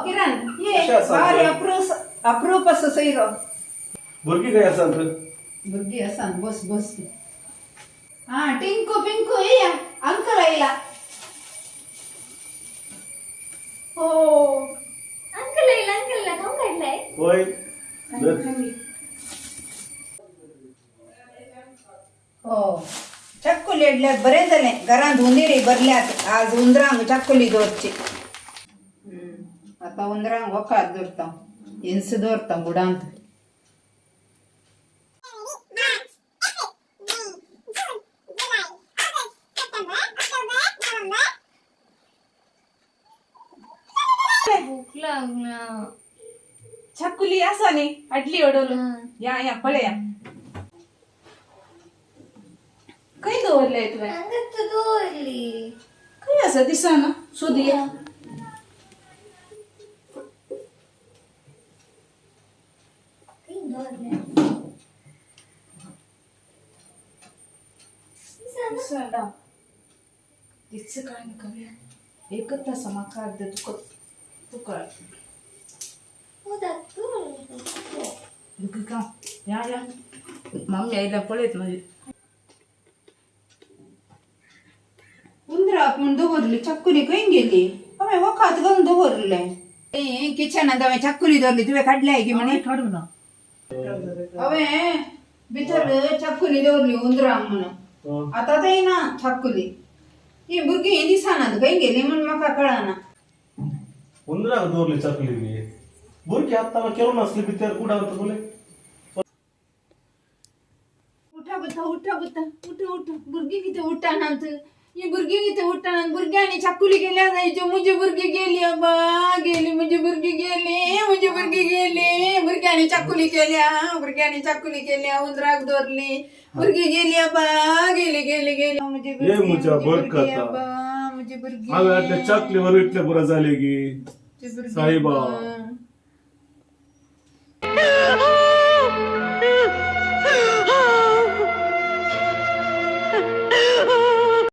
किरण ये कशें आसा भारी तुवें? अप्रूप अप्रूप असो सोयरो. भुरगीं खंय आसात? भुरगीं आसा, बस बस. हा टिंकू पिंकू येया, अंकल आयला. हो. अंकल येईल. अंकलला खाऊन काढलाय. होय. हो, चक्कुली हाडल्यात, बरें जालें. घरांत हुंदीर भरल्यात, आज हुंदरांक चक्कुली दवरची. आतां हुंदरांक वखाद दवरता, इन्स दवरता गुडांत. भूक लागला. छकुली आसा न्ही, हाडली अडोलो. या या, पळया खंय दवरले तुवें? हांगाच तर दवरली. खंय आसा, दिसना, सोदया. खंय दवरले? दिसना, तिच काय करूया, एकच आसा म्हाका अर्द तुका तुका. का या या, मम्मी आयल्या, पळयत मागीर. हुंदराक म्हूण दवरली चक्कुली, खंय गेली? हांवें वखाद घालून दवरलें किचनांत. हांवें चक्कुली दवरली, तुवें काडल्याय की म्हणे? काडू ना. हांवें भितर चक्कुली दवरली हुंदरांक म्हणून, आतां थंय ना चक्कुली. ही भुरगीं दिसनात, खंय गेली म्हूण म्हाका कळना. हुंदराक दवरली चकली बी, भुरगीं आत्तां केलो नासली भितर कुडांत तुगेले. उठा बुता, उठा बुता, उठ उठ. भुरगीं कितें उठनात ही भुरगीं? कितें उठनात? भुरग्यांनी चाकुली गेल्या जायच्यो. म्हजी भुरगीं गेली, अबा गेली, म्हजी भुरगीं गेली, म्हजी भुरगीं गेली. भुरग्यांनी चाकुली केल्या, भुरग्यांनी चाकुली केल्या, उंदराक दवरली. भुरगीं गेली, अबा गेली, गेली, गेली म्हजी ये भुरगीं. म्हज्या म्हजी भुरगीं, बरकता. अबा म्हजी भुरगीं. हांवें आटल्या चाकलीवर इतले बरें जालें की म्हजी भुरगीं, साईबा. अब्बा.